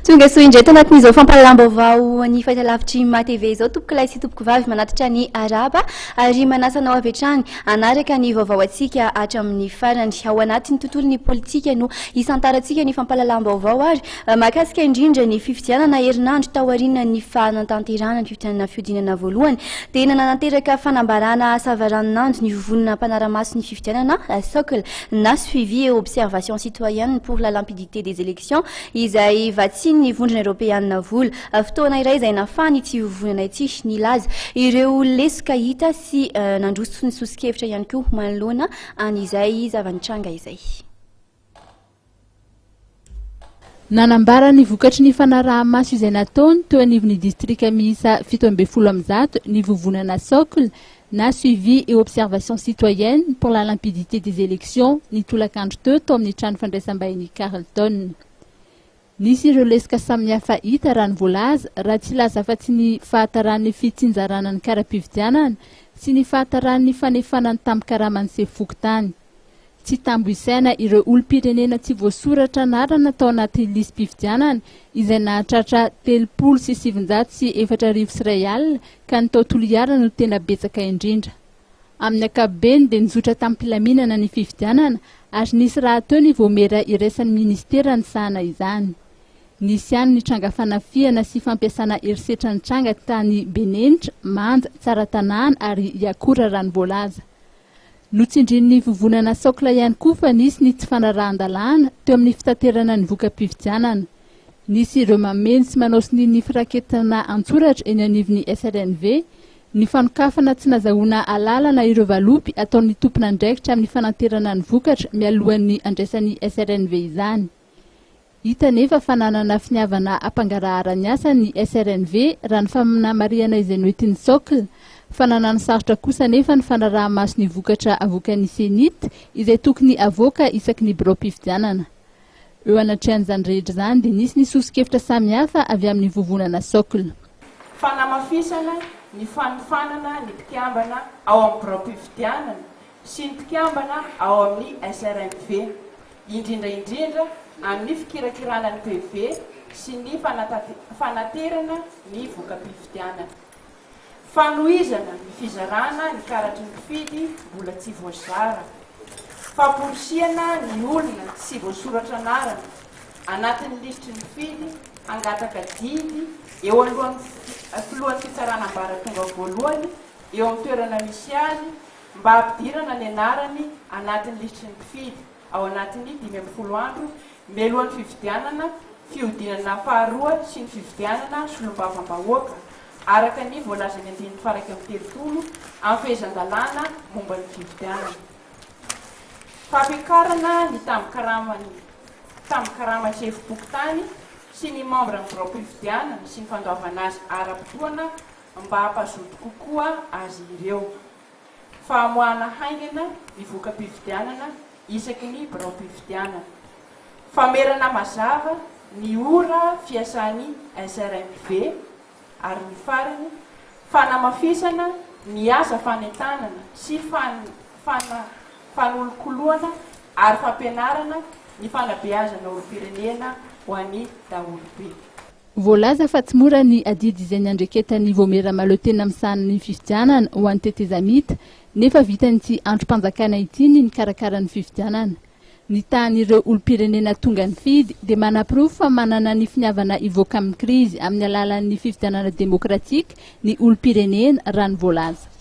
Tonga soa indray tao anatin'izao fampahalalam-baovao ny fahitalavitry MATV izao tompokolahy sy tompokovavy manatitra ny arahaba ary manasa anao avy hatrany hanaraka ny vaovao antsika hatramin'ny farany. Ao anatin'ny tontolon'ny politika no hisantarantsika ny fampahalalam-baovao ary mahakasika indrindra ny fifidianana herinandro taorian'ny fanatanterahana ny fifidianana fihodinana voalohany dia nanatanteraka fanambarana savaranonando ny vovonana mpanara-maso ny fifidianana socle na suivi et observation citoyenne pour la limpidité des élections izay vatsian'ny Vondrona Eoropeanina vola. Fotoana iray izay nahafahan'ity vovonana ity nilaza ireo lesoka hita sy nandroso ny soso-kevitra ihany koa manoloana an'izay zava-nitranga izay. Nanambara ny vokatry ny fanaraha-maso izay nataony teo anivon'ny distrika miisa 117 ny vovonana Socle na Suivi et Observation Citoyenne pour la Limpidité des Élections ny tolakandro teo tao amin'ny trano fandraisam-bahiny Carlton. Nisy ireo lesoka samihafa hita raha ny voalaza, raha tsy hilaza afa-tsy ny fahataran'ny fitsinjarana ny kara-pifidianana sy ny fahataran'ny fanefana ny tambin-karaman'ny sefo fokontany. Tsy tambo isaina ireo olom-pirenena tsy voasoratra anarana tao anaty lisi-pifidianana izay nahatratra 1940 ka ny tao Toliara no tena betsaka indrindra. Amin'ny ankapobeny dia nizotra tamim-pilaminana ny fifidianana ary nisy rahateo ny vaomiera iraisan'ny minisitera nisahana izany. Nisy ihany ny tranga fanafihana sy fampiasana herisetra nitranga tany Benenitra, Manja, Tsaratanàna ary Iakora raha ny voalaza. Notsindrin'ny vovonana Socle ihany koa fa nisy ny tsy fanarahan-dalàna teo amin'ny fitaterana ny voka-pifidianana. Nisy ireo mameno sy manao sonia ny firaketana an-tsoratra eny anivon'ny SRNV, ny fanokafana tsy nazahoana alalana ireo valopy ataon'ny tompon'andraikitra amin'ny fananterana ny vokatra mialohan'ny andraisan'ny SRNV izany. Hita anefa fa nanana finiavana hampangarahara ny asany ny SRNV raha ny fanamarihana izay noentin'ny Socle. Fa nanano sarotra kosa anefa ny fanaraha-maso ny vokatra avoakan'ny Cenit izay tokony havoaka isaky ny biraom-pifidianana. Eo anatrehan'izany rehetra izany dia nisy ny soso-kevitra samihafa avy amin'ny vovonana Socle. Fanamafisana ny fanofanana ny mpikambana ao amin'ny biraom-pifidianana sy ny mpikambana ao amin'ny SRMV, indrindra indrindra amin'ny fikirakirana ny PV sy ny fanaterana ny voka-pifidianana. Fanohizana ny fizarana ny karatry ny mpifidy mbola tsy voazara. Famporisihana ny olona tsy voasoratra anarana anatin'ny lisitry ny mpifidy hangataka didy eo alohan'ny filohan'ny fitsarana ambaratonga voalohany eo amin'ny toerana misy azy mba hampidirana ny anarany anatin'ny lisitry ny mpifidy ao anatin'ny 15 andro mialohan'ny fifidianana fihodinana faharoa sy ny fifidianana solombavambahoaka, araka ny voalazan'ny andininy faha 31 amin'ny fehezan-dalàna momba ny fifidianana. Fampiakarana ny tambin-karaman'ny tambin-karaman'ny sefom-pokontany sy ny mambran'ny biraom-pifidianana sy ny fandoavana azy ara-potoana mba hampazoto kokoa azy ireo. Famoahana haingana ny voka-pifidianana isaky ny biraom-pifidianana. Famerana mazava ny ora fiasan'ny SRMV ary ny farany, fanamafisana ny asa fanentanana sy fanolokoloana ary fampianarana ny fanabeazana olom-pirenena ho an'ny daholobe. Voalaza fa tsy mora ny adidy izay niandreketan'ny Vaomiera Mahaleo-tena misahana ny fifidianana ho an'ny tetezamita, nefa vitan'ity andrim-panjakana ity ny nikarakara ny fifidianana. Ny tahan'ireo olom-pirenena tonga nifidy dia manaporofo fa manana ny finiavana hivoaka amin'ny krizy amin'ny alalan'ny fifidianana demokratika ny olom-pirenena, raha ny voalaza.